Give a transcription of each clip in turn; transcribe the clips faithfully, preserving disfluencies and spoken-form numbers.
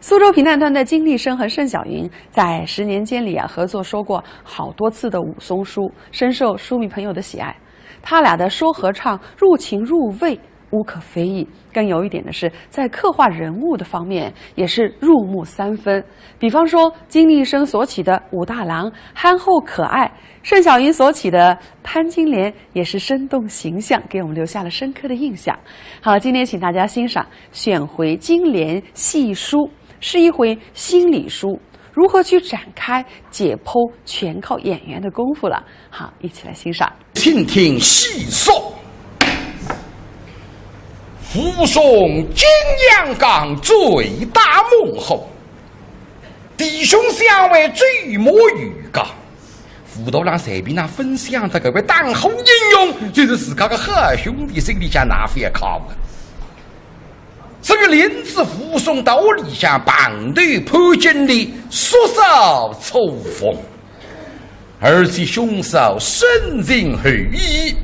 苏州评弹团的金丽生和盛小云在十年间里啊，合作说过好多次的武松书，深受书迷朋友的喜爱。他俩的说和唱入情入味，无可非议。更有一点的是，在刻画人物的方面也是入木三分。比方说，金丽生所起的武大郎憨厚可爱，盛小云所起的潘金莲也是生动形象，给我们留下了深刻的印象。好，今天请大家欣赏选回《金莲戏书》，是一回心理书，如何去展开解剖，全靠演员的功夫了。好，一起来欣赏。请听戏说。武松景阳冈醉打猛虎，弟兄相会醉摸鱼家。武大郎随便哪哼想得搿位打虎英雄，就是自家个好兄弟，心里向哪哼勿开心啊。所以领仔武松到屋里向碰头潘金莲，宿宿错峰。 而且兄嫂深情厚谊，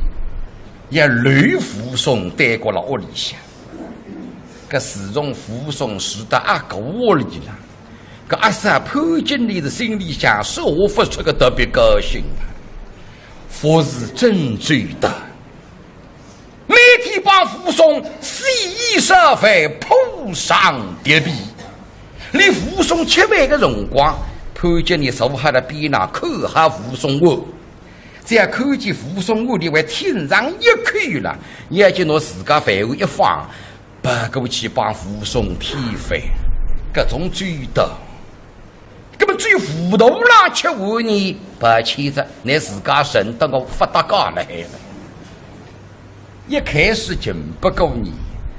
也留武松耽搁了屋里向。搿自从武松住到阿哥屋里了，搿阿嫂潘金莲是心里向说勿出个特别高兴啊，服侍真周到。 每天帮武松洗衣烧饭、铺床叠被。连武松吃饭个辰光，潘金莲坐辣边浪看好武松碗。只要看见武松碗里还添上一口了，也就拿自家饭碗一放，跑过去帮武松添饭，搿种周到。 搿么至于武大郎吃饭呢，抱歉哉，拿自家认得我勿搭界了海了。一开始情不过愿，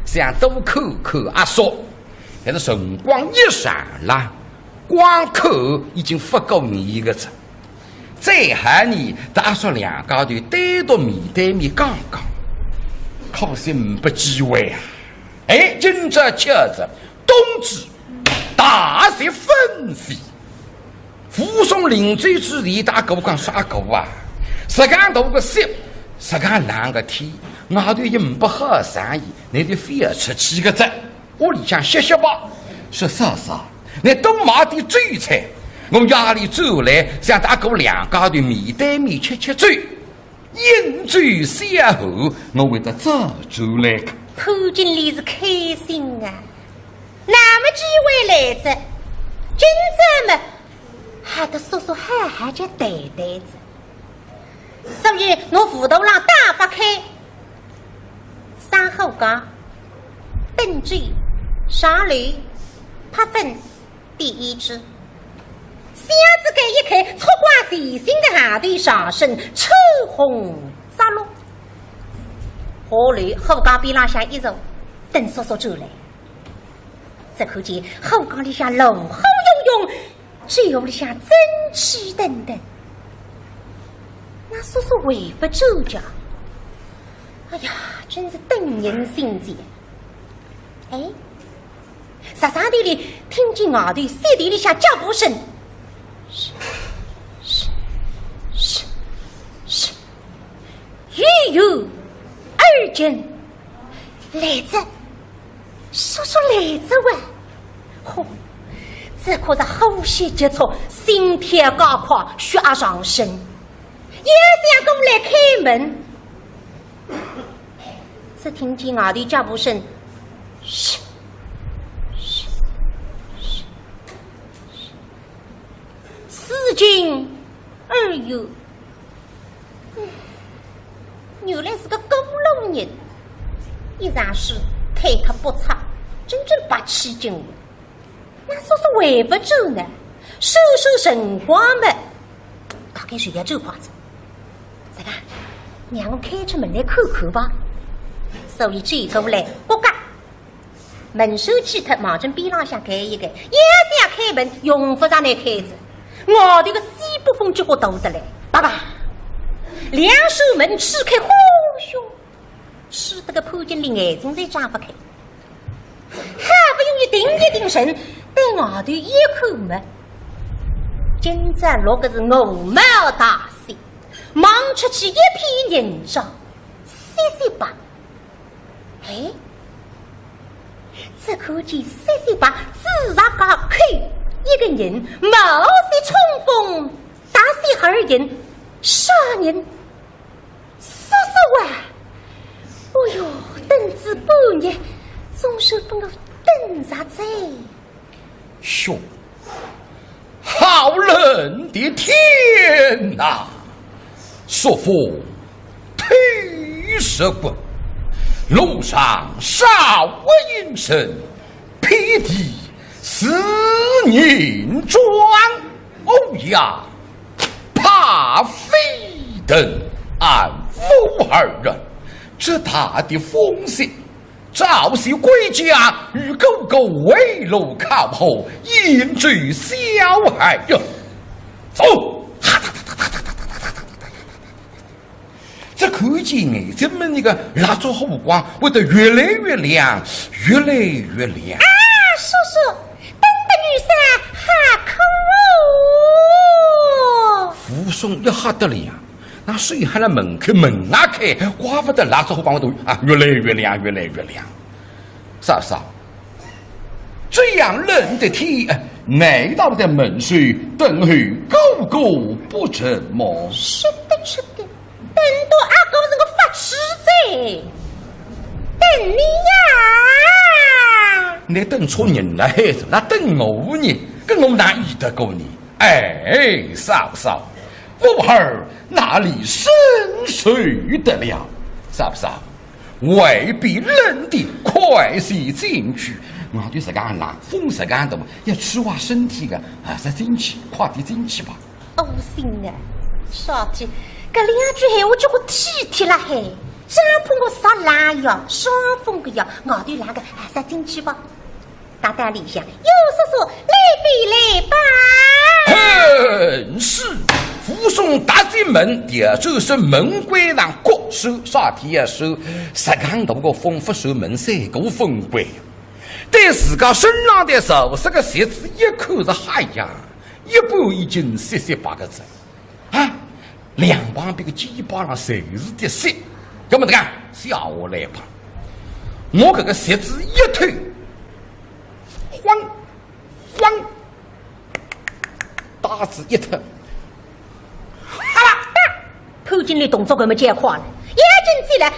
想多看看阿叔，但是辰光一长了，光看已经勿过愿个哉。再好呢，搭阿叔两家头单独面对面讲讲，可惜呒不机会啊。哎，今朝巧哉，冬至 大雪纷飞。武松临走之前搭阿哥讲说：“阿哥啊，实梗大个雪，实梗冷个天，外头也呒不好生意，倷就覅出去个哉，屋里向歇歇吧。”说：“嫂嫂，倷多买点酒菜，我夜里转来，想搭阿哥两家头面对面吃吃酒。” 饮酒消喉，我会得早转来个。潘金莲是开心啊，那么机会来哉，今朝么，还得叔叔好好叫谈谈哉。所以拿武大郎打发开，上后街，奔走，上楼，拍粉， 点胭脂，箱子盖一开，撮光全新个行头上身，穿红着绿。下楼，后街边浪向一坐，等叔叔转来。只看见后街里向人海汹涌，酒壶里向蒸汽腾腾。那叔叔还勿转家？哎呀，真是等人心急。哎， 煞煞地里听见外头雪地里向脚步声，嘘，嘘，嘘，嘘，远远而近，来哉，叔叔来哉哇！嚯，只觉着呼吸急促，心跳加快，血压上升，要想过来开门。 只听见外头脚步声，嘘，嘘，嘘，嘘，自近而远。嗯，原来是个过路人，一场势推脱不差，真正白起劲了。 那叔叔还勿转呢，算算辰光么，大概是要转快哉。这个，让我开出门来看看吧。所以走过来，咯嘎，门闩去脱，望准边浪向开一开，要想开门，用勿着倷开哉。外头个西北风结棍大得来，叭叭，两扇门吹开，呼咻，吹得个潘金莲眼睛侪张勿开。 好不容易定一定神，对外头一看么，今朝落个是鹅毛大雪，望出去一片银装，雪雪白。哎，只看见雪雪白，紫石家口一个人，冒险冲锋，大小二人，啥人？叔叔啊！哦哟，等仔半日，总算拨我等着哉。 哟，好冷的天呐！朔风推石骨，路上少一人，遍地是人桩。哦呀，怕非等俺武二啊！这大的风雪， 早些归家，与哥哥围炉烤火，饮酒消寒呀。走！这看见哎，怎么那个蜡烛火光会得越来越亮，越来越亮？啊，叔叔，等得奴家好苦哦。武松一吓得了呀， 那水还辣门口，门啊开，怪勿得蜡烛火光会得啊，越来越亮，越来越亮。嫂嫂，这样冷的天，难道在门首等候哥哥不成吗？是的，是的，等到阿哥是我发痴哉，等你呀。你等错人了，孩子，那等我呢，跟我哪依得过你？ 哎，嫂嫂，武二哪里生受得了？嫂嫂，外边冷的，快些进去。外头实梗冷，风实梗大，要吹坏身体的，还是进去，快点进去吧。窝心啊，少体，搿两句闲话叫我体贴了嘿，真怕我着冷呀，伤风个呀，外头冷个，还是进去吧。 大胆里向，有叔叔，来吧，来吧。哼，是，武松踏进门，第二就是门关上过手，啥体要手，实梗大个风，勿受门三个风关。对自家身浪的潮湿个鞋子一看是，哎呀，一半已经雪雪白个哉。 啊，两旁边个肩膀上侪是的雪，搿么这个下下来吧。我搿个鞋子一脱，晃晃，带子一脱，哈啦！潘金莲动作搿么介快了，眼睛进来，哟，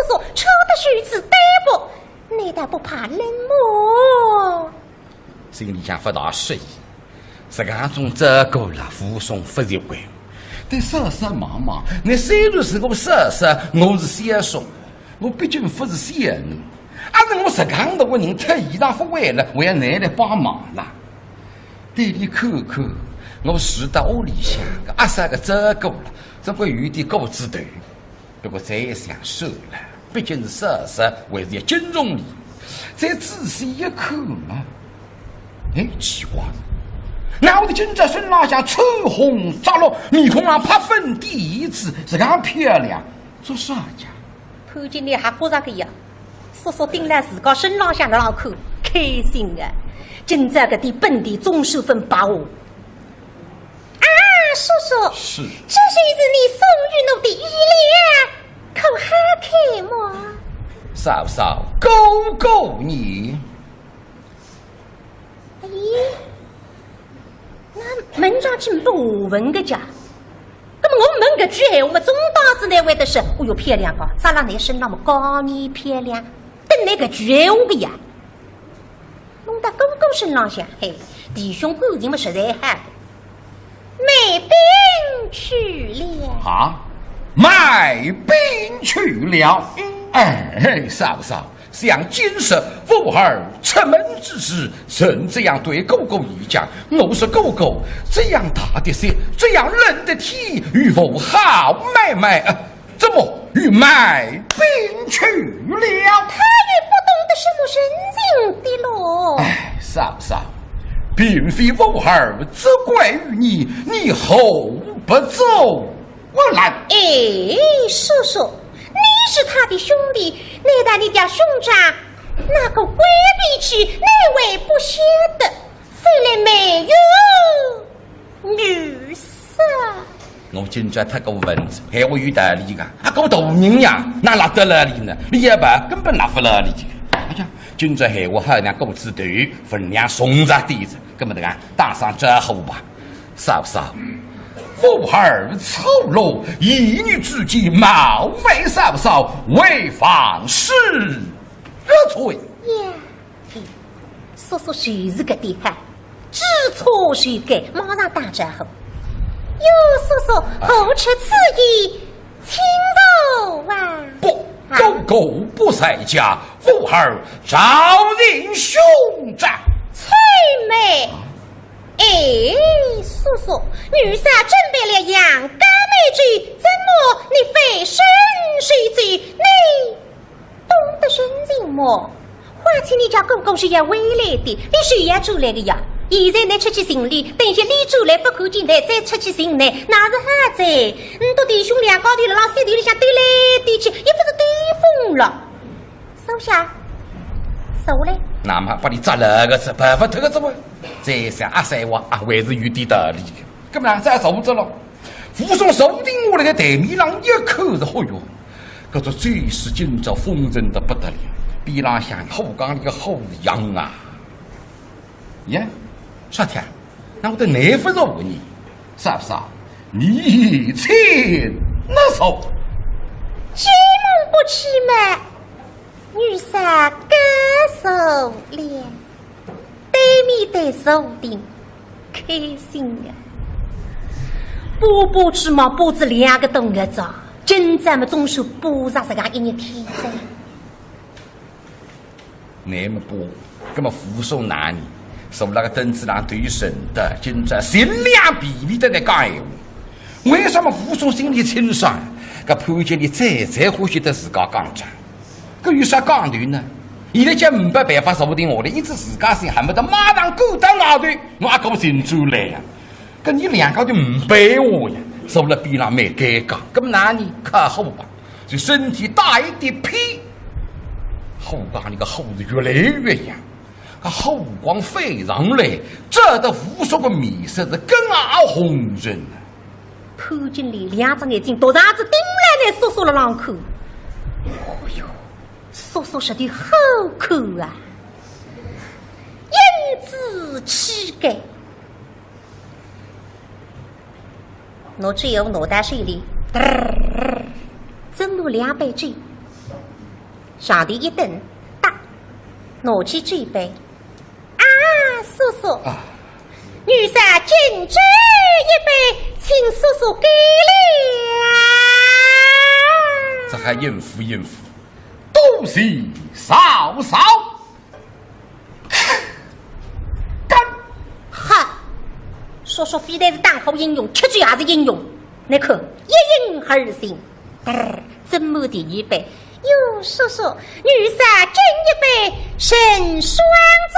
叔叔，穿得如此单薄，难道不怕冷么？ 心里向勿大适意。实梗种照顾了，武松勿习惯。对嫂嫂望望，倷虽然是我嫂嫂，我是小叔，我毕竟勿是小囡。啊，是我实梗大个人脱衣裳勿会了，还要倷来帮忙啦。对俚看看，我住到屋里向，个阿嫂个照顾了，总归有点过仔头。 不过再一想，算了，毕竟是嫂嫂，还是要敬重俚。再仔细一看嘛，哎，奇怪，哪会得今朝身浪向穿红着绿，面孔上拍粉点胭脂，实梗漂亮，做啥介？潘金莲还觉着个呀，叔叔盯牢自家身浪向辣浪看，开心啊！今朝搿点本钿总算勿白花。 啊，叔叔，是。这就是你送与奴的衣料，可好看么？嫂嫂，哥哥呢？咦，那门上去没下文个介，那么我问搿句闲话嘛，总当仔倷会得说，哦哟，漂亮个，着辣倷身浪么，高你漂亮，等倷搿句闲话个呀。 弄到哥哥身浪向，嘿，弟兄感情么实在好。卖饼去了。啊，卖饼去了。嗯。哎，嫂嫂，想今日武二出门之时，曾这样对哥哥一讲，我说哥哥，这样大的雪，这样冷的天，与我好买卖，呃， 怎么与卖饼去了？他也不懂得什么人情的喽。哎，嫂嫂，并非武二责怪于你，你何不阻拦？哎，叔叔，你是他的兄弟，难道你家兄长那个怪脾气，你还不晓得？非来没有 女婿。我今朝太过分哉，闲话有道理个，啊，个大人呀，哪拉得了俚呢？俚也勿根本拉勿牢俚个。呀，今朝闲话好像过仔头，分量重着点哉，搿么迭个打声招呼吧。嫂嫂，武二粗鲁，言语之间冒犯嫂嫂，为犯死罪。呀，叔叔就是搿点好，知错就改，马上打招呼。哟，叔叔，何出此言？请坐啊。不，啊？哥哥不在家，武二找寻兄长。且慢。哎，叔叔，奴家准备了羊羔美酒，怎么你翻身就走？你懂得人情么？ 况且你家哥哥是要回来的，你是要转来的呀。现在你出去寻俚，等歇俚转来勿看见倷，再出去寻倷，哪是好哉？你笃弟兄两家头辣浪雪地里向兜来兜去，也勿是兜疯了。坐下，坐嘞。那么拨俚扎牢个哉，跑勿脱个哉哇。再想阿三话啊，还是有点道理的。搿么呢，再坐着了。 武松坐定下来个台面浪一看是，嚯哟，搿只酒水今朝丰盛得不得了，边浪向火缸里个火是旺啊。呀，啥体啊？哪会得难勿着我呢？嫂嫂，你请拿手。进门不去嘛，奴家告辞了。 对面对坐定，开心啊。巴巴去嘛，巴仔两个多月哉，今朝么总算巴着自家一日天哉。那么巴，搿么武松哪呢？坐辣个凳子浪头沉得，今朝尽量避免得来讲闲话。为啥么武松心里清爽？搿潘金莲最最欢喜搭自家讲账。 搿有啥讲头呢？现在叫没办法坐定下来，一直自家心恨不得马上赶到外头，拿阿哥寻出来呀。搿你两家头没办法呀，坐辣边浪蛮尴尬。搿么哪呢？靠火吧，就身体打一点偏，火缸里个火是越来越旺，搿火光飞上来，照得武松个面色是更加红润了。 潘金莲两只眼睛独长子盯牢仔叔叔辣浪看。哦哟，叔叔实在好看啊，英姿气概。拿酒壶拿到手里，嘚儿，斟了两杯酒，上头一顿，哒，拿起酒杯， 啊，叔叔，啊。奴家敬酒一杯，请叔叔干了。这还应付应付，多谢嫂嫂。干！哈，叔叔非但是打虎英雄，吃酒也是英雄。你看，一饮而尽。 嘚儿，斟满第二杯。哟，叔叔，奴家敬一杯成双醉。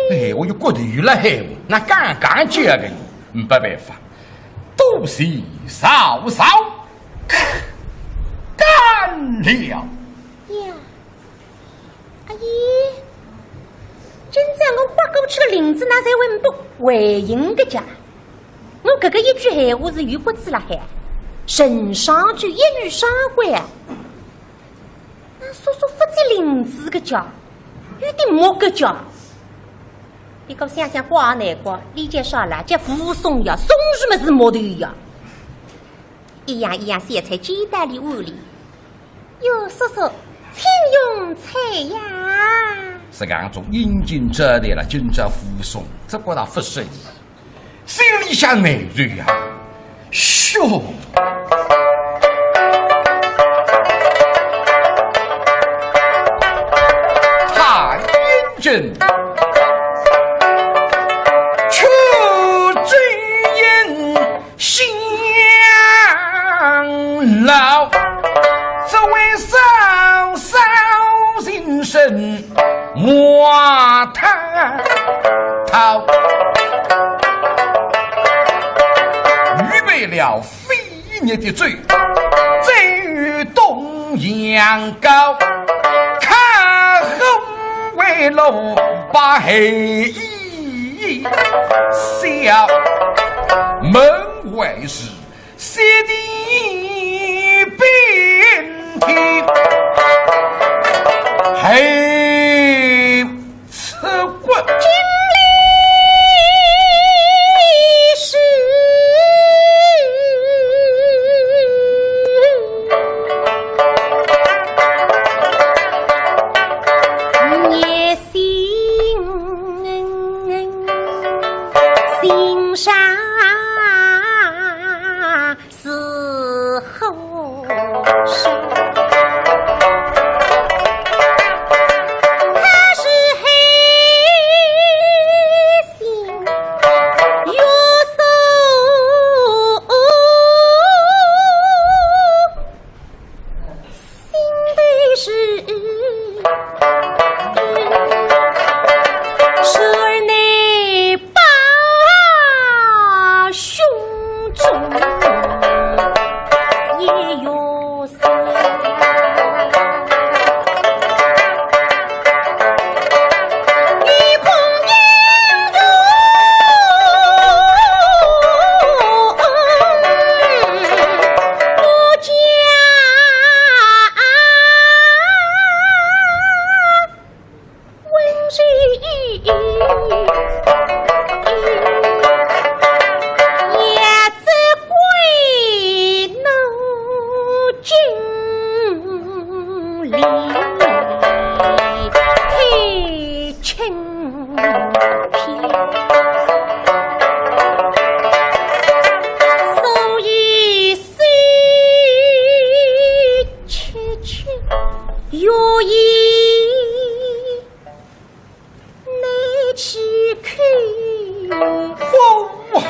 哎，我有骨头了嘿，那刚刚叫个你，没办法，多谢嫂嫂，干了。呀， 哎呀，今朝我豁过去个翎子，哪侪会勿回应个家？我搿个一句闲话是有骨子辣海，成双醉一语双关啊。那叔叔勿接翎子个家，有点木个家。不过想想怪也难怪，俚叫啥啦？叫武松呀，松树么是木头呀。一样一样小菜接到俚碗里。 哟，叔叔，请用菜呀。实梗种殷勤招待了，今朝武松，只觉得勿适意，心里向难受呀。哟，太殷勤，却只因 辛劳，只为嫂嫂心生骂他。预备了飞热的酒，再与东阳糕，开后围炉把黑 笑，门外是雪地冰天，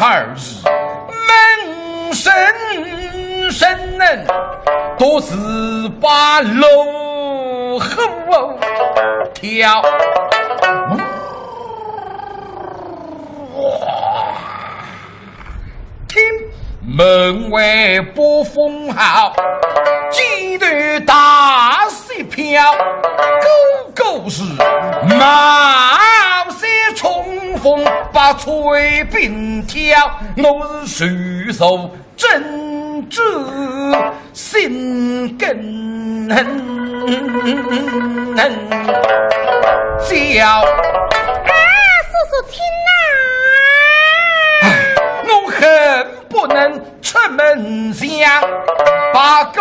儿是门生生人，都是把路虎跳。听门外不封号，街头大雪飘，个个是冒雪冲锋把炊饼挑。我是手手真知心更焦。啊，叔叔请啊！我恨不能出门相把哥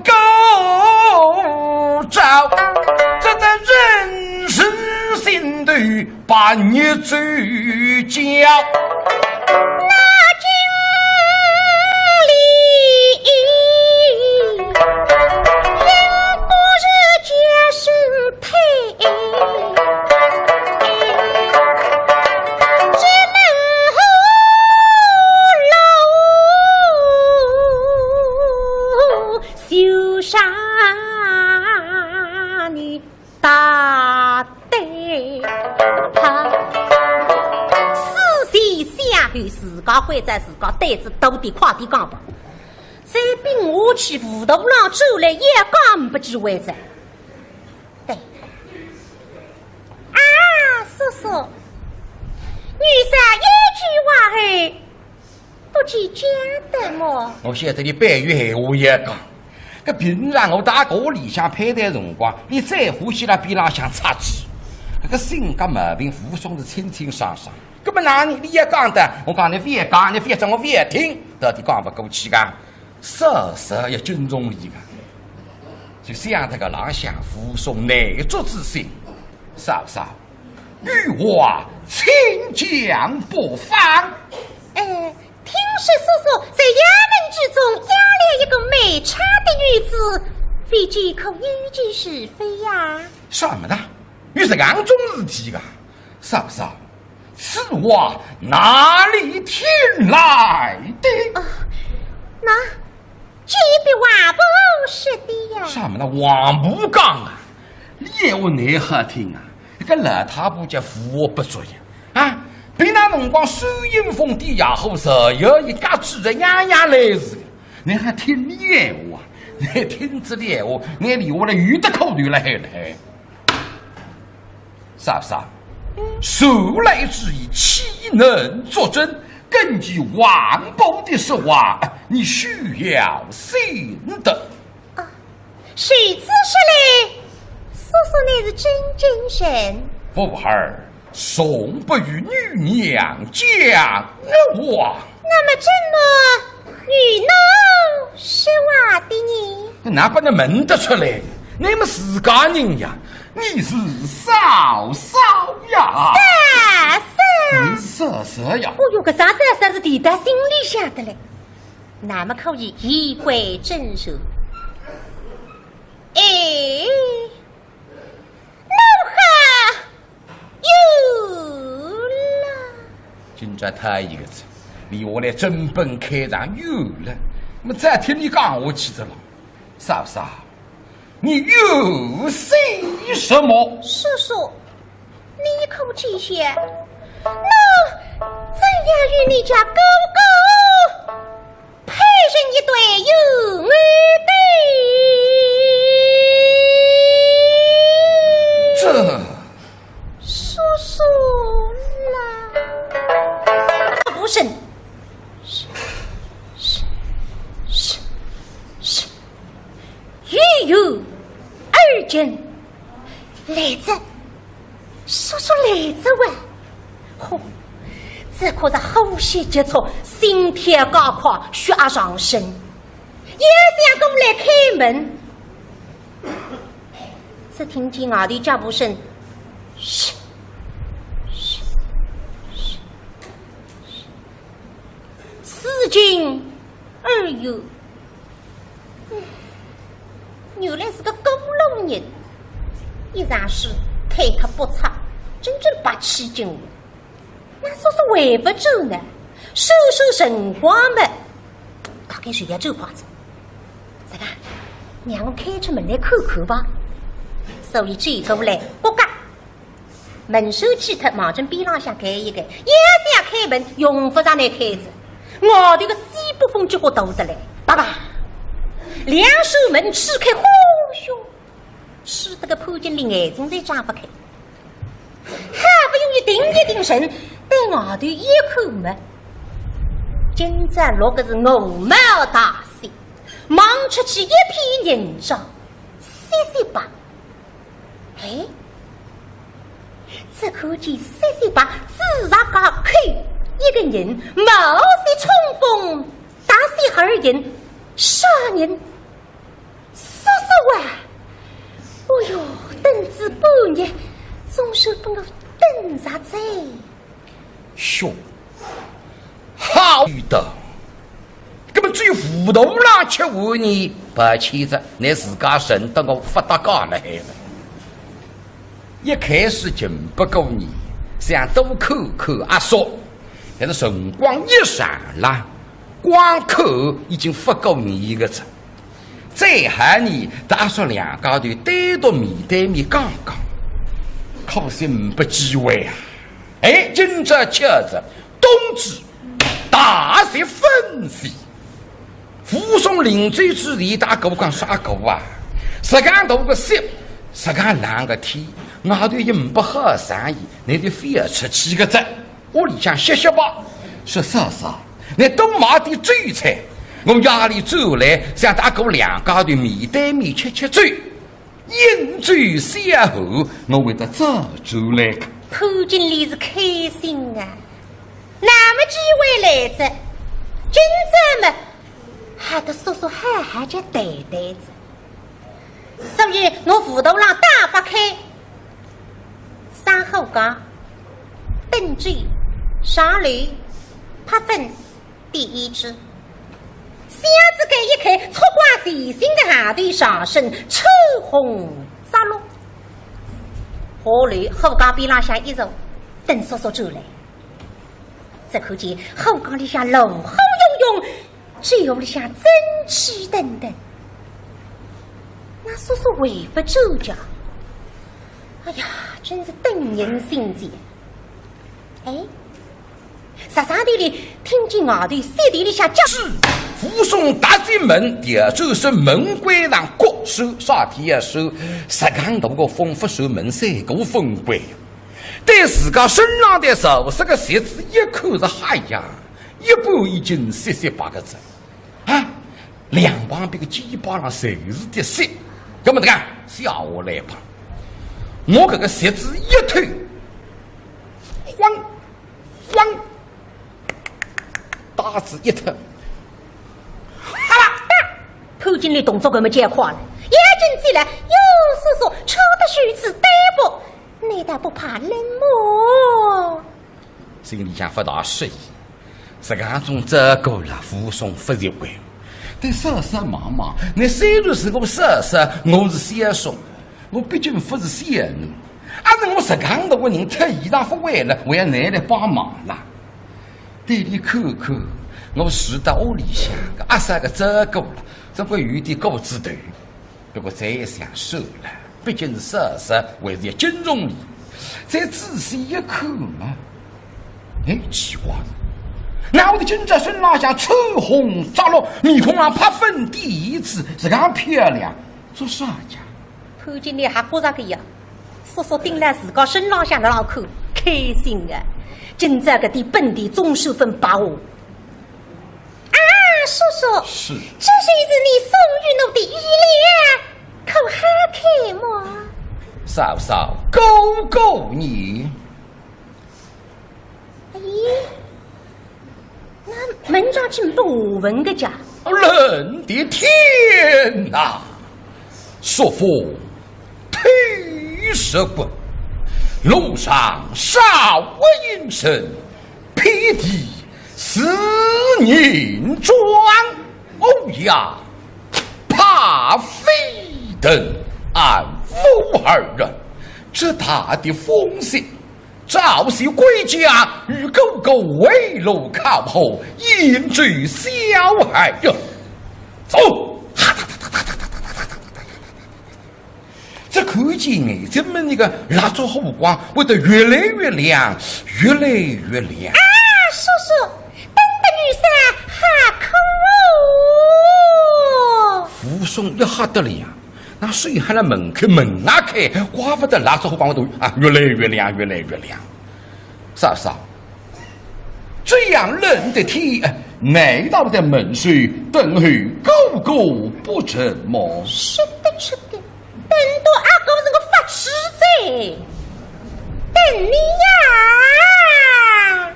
哥招，这个人是心头把你追焦。那经里人不是家生配，只能后路修上你大对他。四岁下后自家关照自家，胆子大点，快点讲吧。再并下去，武大郎转来也讲不及为止。 对。啊，叔叔，女婿一句话后，不计较的么？我晓得你白话闲话也讲，搿平常我搭哥里向攀谈辰光，你最欢喜辣边浪向插嘴，搿个性格毛病武松是清清爽爽。搿么哪能你也讲的，我讲你覅讲，你覅讲我覅听，到底讲勿过去个。 嫂嫂也尊重俚个，就想得搿浪向武松难做之心。嫂嫂，有话请讲不妨。呃，听说叔叔在衙门之中押了一个卖唱的女子，未知可有其事否呀？什么呢？有这样种事体个？嫂嫂， 此话哪里听来的？哦，那，这必王婆说的呀。什么呢？王婆讲啊，俚闲话难好听啊，搿老太婆叫无恶不作呀。啊，平常辰光收阴风点野火，日夜一家子人样样来事，倷还听俚闲话啊？倷听仔俚闲话，倷俚下来有得可留了海了海。 嫂嫂，素来之意岂能作证？根据王婆的说话，你休要信的。啊，谁知是嘞？叔叔乃是真正人。武二从不与女娘讲话。那么怎么与奴说话的呢？哪能问得出来？你们自家人呀， 你是嫂嫂呀？嫂嫂。你是嫂嫂呀？哦哟，搿声嫂嫂是提到心里向的嘞。那么可以言归正传。哎，奴好有了。今朝头一个字，俚下来正本开场有了，那么再听俚讲下去的了。嫂嫂， 你又说什么？叔叔，你可知晓，奴怎样与你家哥哥配成一对有恩的？这，叔叔啦。不是，是，是，是，是。 又有二更，来哉，叔叔来哉哇！嚯，这可是呼吸急促，心跳加快，血压上升，也想过来开门。只听见外头脚步声，嘘，嘘，嘘，嘘。 四更而又，嗯，原来是个过路人，一场事推脱不出，真正白起劲了。那叔叔还不走呢？说说辰光嘛，大概是要走快哉。这个，让我开出门来看看吧。所以走过来，咯嘎，门闩去脱，望准边浪向开一开，要想开门，用勿着倷开哉。外头个西北风结棍大得来，叭叭，两扇门吹开，呼咻，吹得个潘金莲眼睛侪张勿开。 好不容易定一定神，对外头一看嘛，今朝落个是鹅毛大雪，望出去一片银装，雪雪白。哎，只看见雪雪白，紫石街口一个人，冒雪冲风，踏雪而行，啥人？ 叔叔啊！哦哟，等仔半日，总算拨我等着哉。哟，好的。搿么至于武大郎吃完呢，抱歉哉，倷自家认得我勿搭界了海了。一开始情不过愿，想多看看阿叔，但是辰光一长了，光看已经勿过愿个哉。 再好呢，搭阿叔两家头单独面对面讲讲，可惜呒不机会啊。哎，今朝巧哉，冬至，大雪纷飞。武松临走之前搭阿哥讲啥个啊？实梗大个雪，实梗冷个天，外头也呒不好生意，倷就覅出去个哉。 屋里向歇歇吧。说嫂嫂，倷多买点酒菜，我夜里转来，想搭阿哥两家头面对面吃吃酒，饮酒消寒，我会得早转来个。潘金莲是开心啊，那么机会来哉，今朝嘛，还得叔叔好好叫谈谈哉。 所以我武大郎打发开，上后街，登记，上楼，拍分，点一支。箱子盖一开，烛光全新个行头上身，穿红着绿。下楼后街边浪向一坐，等叔叔转来。只看见后街里向人海涌涌， 酒壶里向蒸汽腾腾，那叔叔还勿转家？哎呀，真是等人心急。哎，啥啥地里听见外头雪地里向叫，是武松踏进门，调转身门关上，各扇啥地要扇，实梗大个风勿扇门三个分关。对自家身浪头着实个鞋子一看是，哎呀， 一半已经雪雪白个哉，啊，两旁边个肩膀上侪是的雪，搿么搿个下下来吧，我搿个鞋子一脱，晃，晃，带子一脱，哈啦，潘金莲动作搿么介快了，眼睛进来，哟，叔叔，穿得如此单薄，难道不怕冷么？ 心里向勿大适意，实梗种照顾了，武松勿习惯。对嫂嫂望望，倷虽然是我嫂嫂，我是小叔，我毕竟勿是小囡。阿是我实梗大个人脱衣裳勿会了，还要倷来帮忙啦。对俚看看，我住到屋里向，个阿嫂个照顾了，总归有点过仔头。 不过再一想，算了，毕竟是嫂嫂，还是要敬重俚。再仔细一看嘛，哎，奇怪了，哪会得今朝身浪向穿红着绿，面孔上拍粉点胭脂，实梗漂亮，做啥家？潘金莲还觉着个呀，叔叔盯牢自家身浪向辣浪看，开心啊！今朝搿点本钿总算勿白花。 啊，叔叔，是。这就是你送与我的衣料，可好看么？嫂嫂，哥哥呢？咦，那门上去不闻个家？冷的天哪！ 朔风透石骨，路上少一人，遍地是银装。哦呀，怕非等俺武二人，这大的风雪，照实归家，与哥哥围炉烤火，饮酒消寒呀。走。只看见哎，怎么那个蜡烛火光会得越来越亮，越来越亮。啊，叔叔，等得奴家好苦哦。武松一吓得了呀，那手还辣门口，门啊开，怪不得蜡烛火光会得啊，越来越亮，越来越亮。嫂嫂，这样冷的天，难道在门首等候哥哥不成么？是的，是的。 等到阿哥是我发痴哉，等你呀。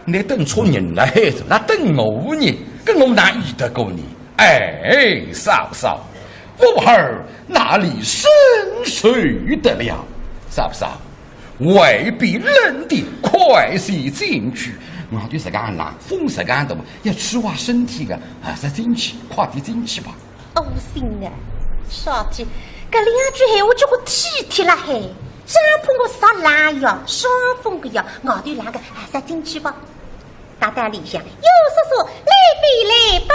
你等错人了，孩子，那等我呢？跟我哪依得过你？哎，嫂嫂，武二哪里生受得了？嫂嫂，外边冷的，快些进去。外头实梗冷，风实梗大，要吹坏身体的，还是进去，快点进去吧。 窝心啊，小姐，搿两句闲话叫我体贴了嘿，真怕我着冷呀，伤风个呀，外头冷个，还是进去吧。大胆里向，有叔叔来比来吧。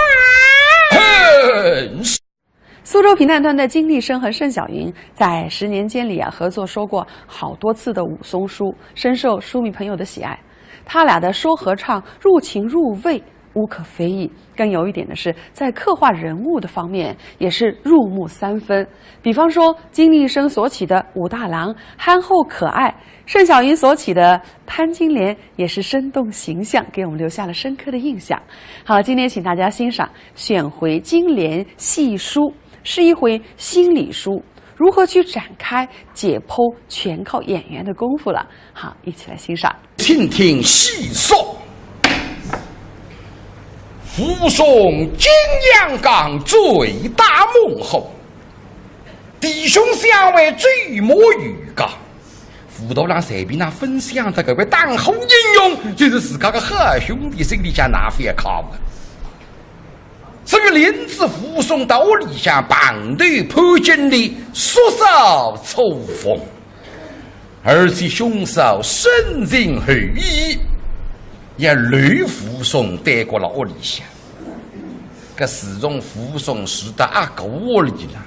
苏州评弹团的金丽生和盛小云在十年间里啊，合作说过好多次的武松书，深受书迷朋友的喜爱。他俩的说和唱入情入味，无可非议。更有一点的是，在刻画人物的方面也是入木三分。比方说，金丽生所起的武大郎憨厚可爱，盛小云所起的潘金莲也是生动形象，给我们留下了深刻的印象。好，今天请大家欣赏选回《金莲戏书》，是一回心理书，如何去展开解剖，全靠演员的功夫了。好，一起来欣赏。听听细说。武松景阳冈醉打猛虎，弟兄相会醉摸鱼缸。武大郎随便哪分享得搿位打虎英雄，就是自家个好兄弟，心里向哪勿开心啊。 至于领仔武松到屋里向碰头潘金莲，叔嫂初逢，而且兄嫂深情厚意，也留武松耽搁辣屋里向。搿自从武松住到阿哥屋里了，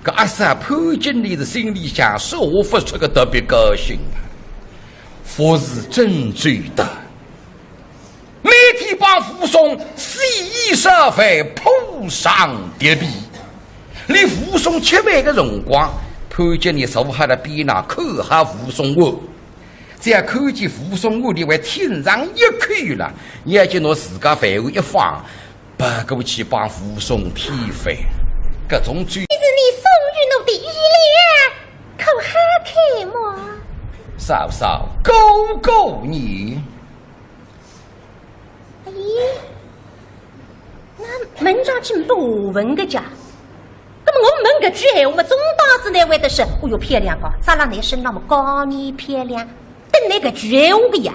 搿阿嫂潘金莲是心里向说勿出个特别高兴啊，服侍真周到。 每天帮武松洗衣烧饭、铺床叠被，连武松吃饭个辰光，潘金莲坐辣边浪看好武松碗。只要看见武松碗里还添上一口了，伊就拿自家饭碗一放，跑过去帮武松添饭。搿种酒。这是你送与我的衣料，可好看么？嫂嫂，哥哥呢？ 咦，那门上去没下文个家。那么我问搿句闲话嘛，总当仔倷会得说，哦哟，漂亮个，着辣倷身浪么，高雅漂亮，等倷搿句闲话个呀。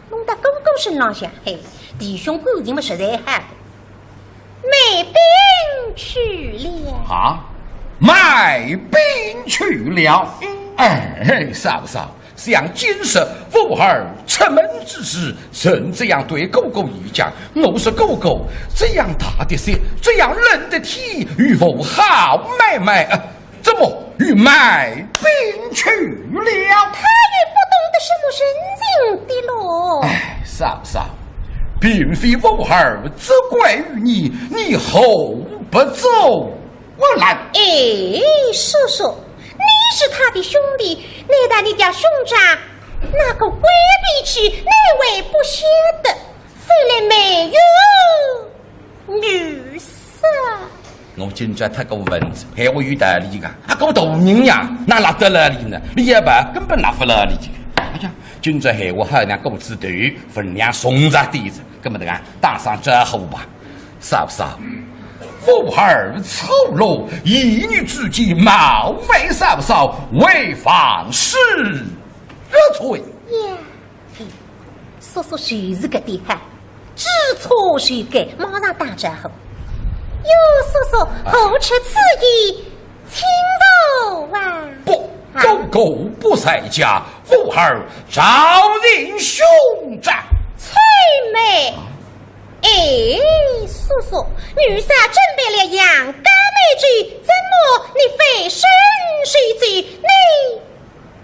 弄到哥哥身浪向，嘿，弟兄感情嘛实在好。卖饼去了。啊，卖饼去了。嗯。哎，嫂嫂， 想今日武二出门之时，曾这样对哥哥一讲，我说哥哥，这样大的雪，这样冷的天，与我好买卖啊，怎么与卖饼去了？他也不懂得什么人情的咯。哎，嫂嫂，并非武二责怪于你，你何不走？ 我来。哎，叔叔，你是他的兄弟，难道你家兄长那个怪脾气，你会不晓得？非来没有女色。我今朝太过分哉，闲话有道理个，啊，个大人呀，哪拉得了哩呢？你也白根本拉勿了哩。哎呀，今朝闲话好像过仔头，分量重着点哉，搿么大家打声招呼吧。 嫂嫂，武二粗鲁，言语之间冒犯嫂嫂，未犯是罪。呀，叔叔就是搿点好，知错就改，马上打招呼。哟，叔叔，何出此言？请坐啊。不，哥哥不在家，武二找寻兄长。且慢。哎，叔叔，奴家准备了羊羔美酒，怎么你飞身就走？你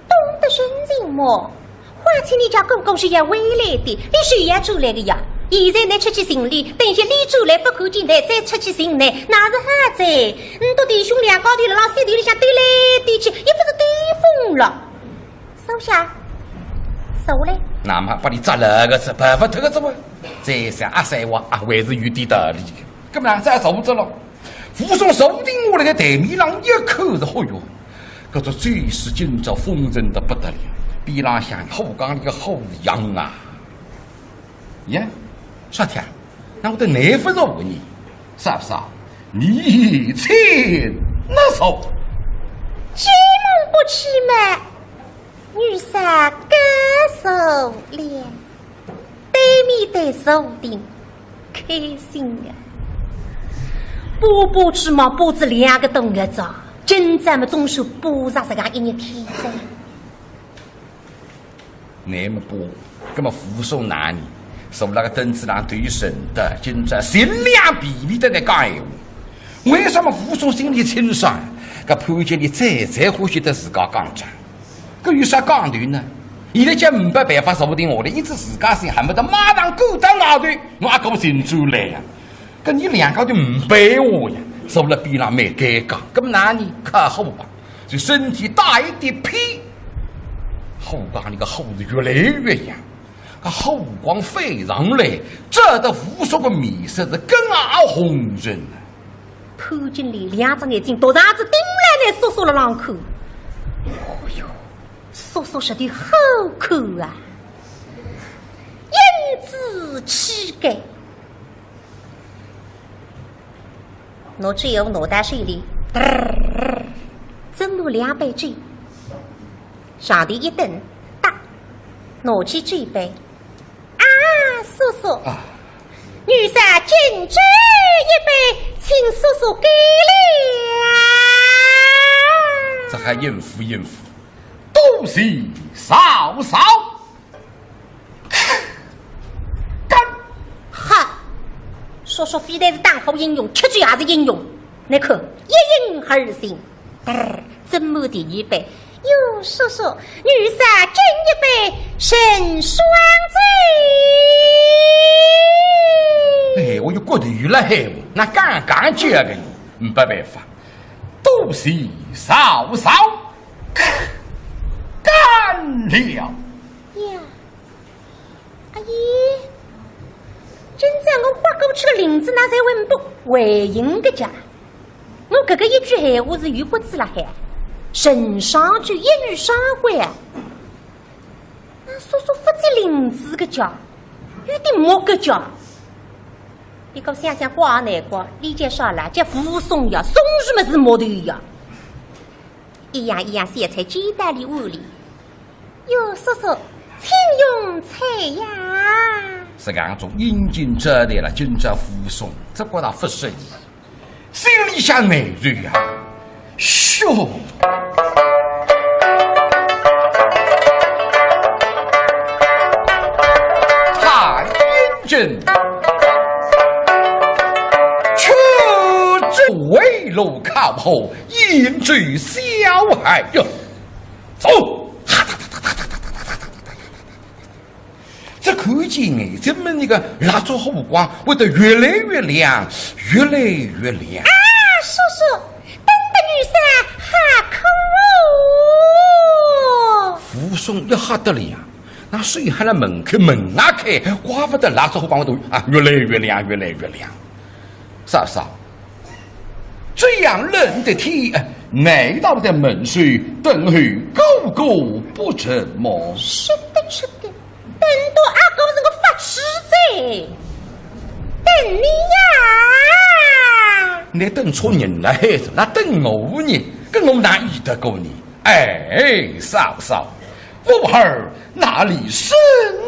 懂得人情么？ 况且你家哥哥是要回来的，俚是要转来的呀。现在你出去寻俚，等歇俚转来不看见你再出去寻你，那是好哉。你笃弟兄两家头辣浪雪地里向兜来兜去，也不是兜疯了。坐下，坐嘞。那么拨俚扎牢个哉，跑勿脱个哉哇。再想阿三话啊，还是有点道理的。搿么呢，再坐着了。武松坐定下来个台面浪一看是，嚯哟， 搿只嘴势今朝丰盛得不得了，边浪向火缸里个火一样啊。耶，啥体啊？那我的奶粉肉问你，嫂嫂，你请那手。这么不吃嘛，女婿告诉了。 对面对坐定，开心啊！补补吃嘛，补仔两个多月哉，今朝么总算补着自家一日天哉。那么补，那么武松哪里？坐辣个凳子浪对神的，今朝尽量避免得来讲闲话。为什么武松心里清爽？搿潘金莲最最欢喜搭自家讲讲。 搿有啥讲头呢？现在叫没办法坐定下来，因此自家心恨不得马上赶到外头，我阿哥寻转来呀。搿你两家头没陪我呀，坐辣边浪蛮尴尬。搿么哪里？靠火吧，就身体带一点偏，火缸里个火是越来越旺，搿火光飞上来，照得武松个面色是更加红润了。 潘金莲两只眼睛独大仔盯牢那叔叔辣浪看。哦哟，叔叔实在好看啊，英姿气概。拿酒壶拿到手里，嘚儿，斟了两杯酒，上头一顿，哒，拿起酒杯， 啊，叔叔，啊。女婿敬酒一杯，请叔叔干了。这还应付应付，多谢嫂嫂。干！哈，叔叔非但是打虎英雄，吃酒也是英雄。你看，一饮而尽。 嘚儿，斟满第二杯。哟，叔叔，女婿敬一杯成双酒。哎，我有骨头了嘿，那刚刚叫个你，没办法，多谢嫂嫂，干了。呀， 哎呀，今朝我豁过去个翎子，哪哼会勿回应个介？我搿个一句闲话是有骨子辣海，成双酒一语双关啊。那叔叔勿接翎子个介，有点木个介。伊讲想想怪也难怪，俚叫啥啦？叫武松呀，松树么是木头呀。 一样一样小菜接到俚碗里。哟，叔叔，请用菜呀。是搿种殷勤招待了，今朝武松，只觉得勿适意，心里向难受呀。哟，太殷勤，却只围炉烤火， 饮酒消寒哟。走！这看见哎，怎么那个蜡烛火光会得越来越亮，越来越亮？啊，叔叔，等得女婿好苦哦。武松一吓得了呀，那手还辣门口门外开，怪不得蜡烛火光会得啊，越来越亮，越来越亮。 嫂嫂，这样冷的天，难道在门首等候哥哥不成么？是的，是的，等到阿哥是我发痴哉，等你呀。你等错人了，孩子，那等我呢？跟我哪依得过你？哎，嫂嫂，武二哪里生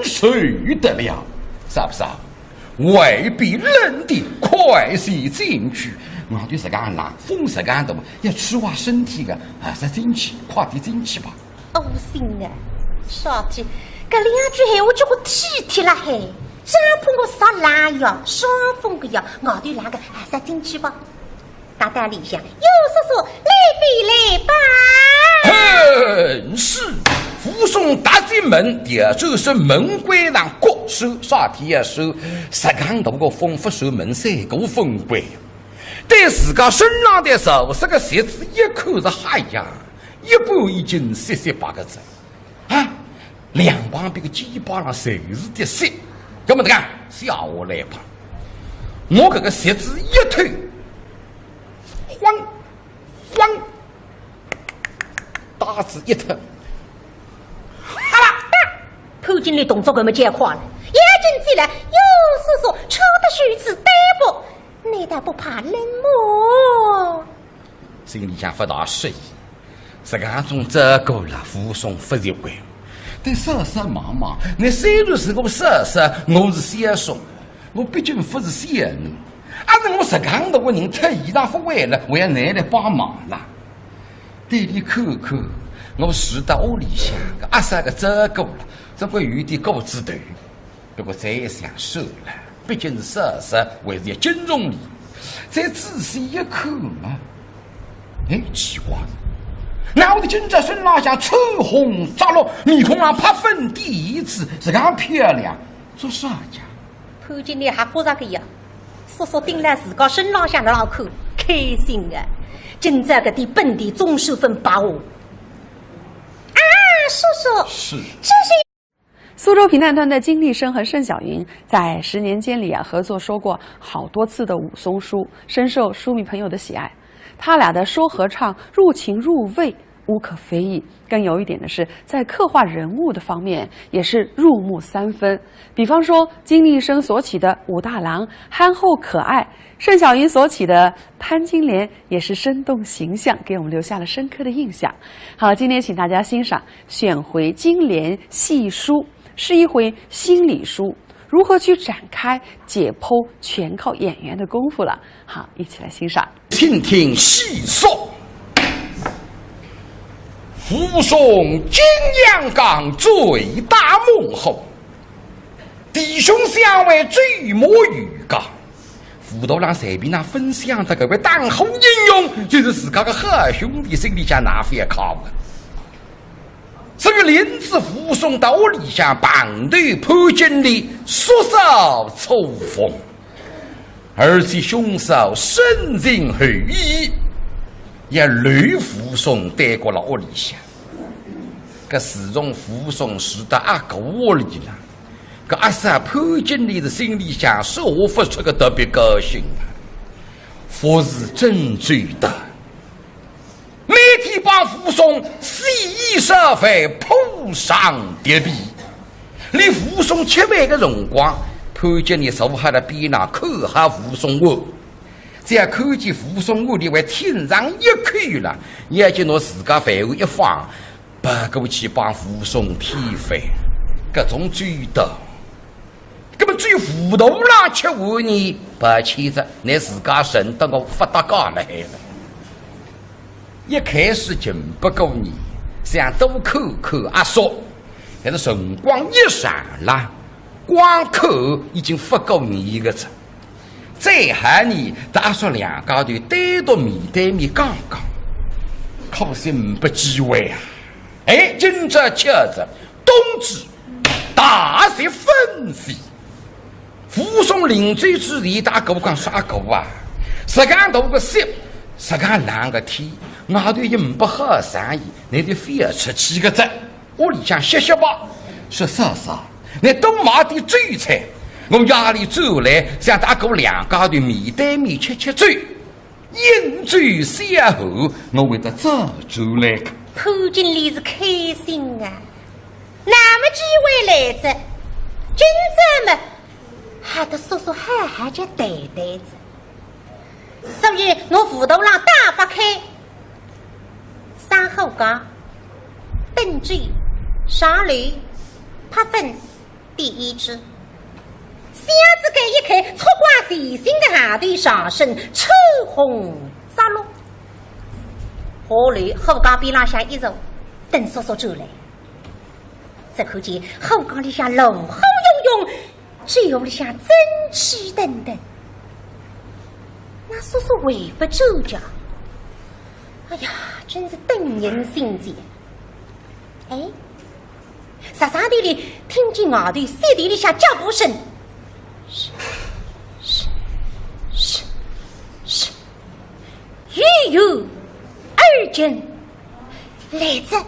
受得了？嫂嫂， 外边冷的，快些进去，外头实梗冷，风实梗大，要吹坏身体个，还是进去，快点进去吧。恶心啊！啥体，搿两句闲话叫我体贴了嘿，帐篷我啥冷呀，伤风个呀，外头冷个，还是进去吧。踏到里向，有叔叔，来吧，来吧。嘿，是。武松踏进门，第二就是门关上过手，啥体要收？实梗大个风，勿收门，三个风关。 对自家身浪的潮湿个鞋子一看是，哎呀，一半已经雪雪白个哉。啊，两旁边个肩膀上侪是滴血。搿么迭个，下下来吧。我搿个鞋子一脱，晃，晃，带子一脱，哈啦！潘金莲动作搿么介快了，眼睛进来，有叔叔，穿得如此单薄， 难道不怕冷么？心里向勿大适意，实梗种照顾了，武松勿习惯。对嫂嫂望望，倷虽然是我嫂嫂，我是小叔，我毕竟勿是小囡。啊，是我实梗大个人，脱衣裳勿会了，还要倷来帮忙啦。对俚看看，我住到屋里向个，阿嫂个照顾了，总归有点过仔头。 不过再一想，算了，毕竟是嫂嫂，还是要敬重俚。再仔细一看嘛，哎，奇怪，哪会得今朝身浪向穿红着绿，面孔上拍粉点胭脂，实梗漂亮，做啥呀？潘金莲还觉着个呀，叔叔盯牢自家身浪向辣浪看，开心啊！今朝搿点本钿总算勿白花。啊，叔叔，是。这是 苏州评弹团的金丽生和盛小云在十年间里啊，合作说过好多次的武松书，深受书迷朋友的喜爱。他俩的说和唱入情入味，无可非议。更有一点的是，在刻画人物的方面也是入木三分。比方说，金丽生所起的武大郎憨厚可爱， 盛小云所起的潘金莲也是生动形象，给我们留下了深刻的印象。好，今天请大家欣赏选回《金莲戏书》，是一回心理书，如何去展开解剖，全靠演员的功夫了。好，一起来欣赏。听听细说。武松景阳冈醉打猛虎，弟兄相会醉摸鱼缸。 武大郎随便哪哼想到搿位打虎英雄，就是自家个好兄弟，心里向哪哼勿开心啊。所以领仔武松到屋里向，碰头潘金莲，说笑初逢，而且兄嫂深情厚意，也留武松耽搁辣屋里向。搿自从武松住到阿哥屋里了， 搿阿嫂潘金莲是心里向说勿出个特别高兴啊，服侍真周到，每天帮武松洗衣烧饭、铺床叠被，连武松吃饭个辰光，潘金莲坐辣边浪看好武松碗。只要看见武松碗里还添上一口了，也就拿自家饭碗一放， 跑过去帮武松添饭，搿种周到。搿么至于武大郎吃饭呢，抱歉哉，倷自家认得我勿搭界了海了。一开始情不过愿，想多看看阿叔，但是辰光一长了，光看已经勿过愿个哉。 再后呢，搭阿叔两家头单独面对面讲讲，可惜呒不机会啊。哎，今朝吃着冬至，大雪纷飞。武松临走之前搭阿哥讲说：“阿哥啊，实梗大个雪，实梗冷个天，外头也呒不好生意，倷就覅出去个哉。” 屋里向歇歇吧。说：“嫂嫂，倷多买点酒菜，我夜里转来，想搭阿哥两家头面对面吃吃酒。饮酒消寒，我会得早转来个。”潘金莲是开心啊，那么机会来哉，今朝嘛，还得叔叔好好叫谈谈哉。 所以拿武大郎打发开，上后讲，等酒上楼，拍粉点胭脂。箱子盖一开，戳光全身的行头上身，穿红着绿。下来，后巷边浪向一坐，等叔叔转来。只看见后巷里向人海涌涌，只有里向争气腾腾。那叔叔还勿转家？哎呀，真是等人心急。哎， 啥啥地里听见外头雪地里向脚步声，是是是是，由远而近，来哉，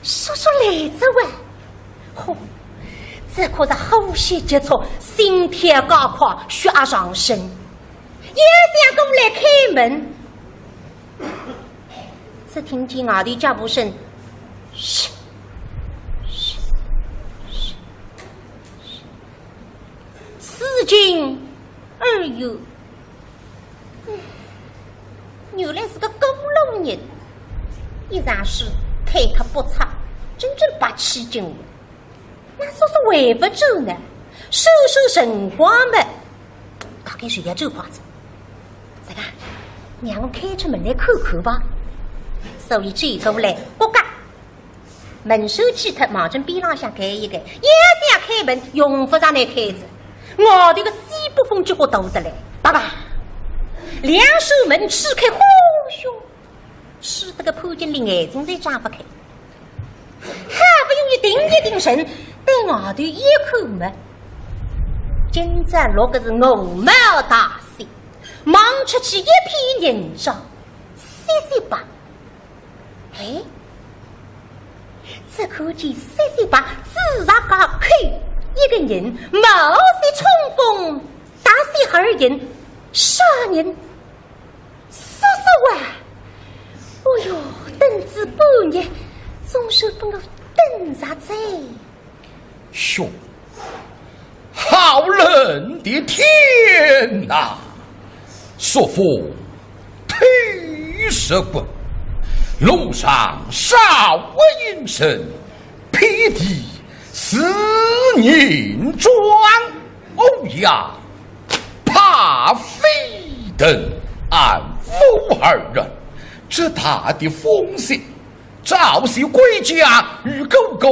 叔叔来哉哇！嚯，这可是呼吸急促，心跳加快，血压上升，要想过来开门。 只听见外头脚步声，嘘，嘘，嘘，嘘，自近而远。嗯，原来是个过路人，一场水推脱不差，真正白起劲了。 那叔叔还勿转呢，算算辰光嘛，大概是要转快哉。这个，让我开出门来看看吧。所以转过来，咯嘎，门闩系脱，望准边浪向开一开，要想开门，用勿着倷开哉。外头个西北风结棍大得来，叭叭，两扇门吹开，呼咻，吹得个潘金莲眼睛侪张勿开。 好不容易定一定神，对外头一看嘛，今朝落个是鹅毛大雪，望出去一片银装，雪雪白。哎，只看见雪雪白，紫石街口一个人，冒雪冲锋，踏雪而行，啥人？ 叔叔啊！哦哟，等仔半日，总算拨我等着哉。哟，好冷的天哪！朔风吹雪滚，路上少不行人，遍地是银装。哦呀， 怕非等俺武二人，这大的风雪，早些归家与哥哥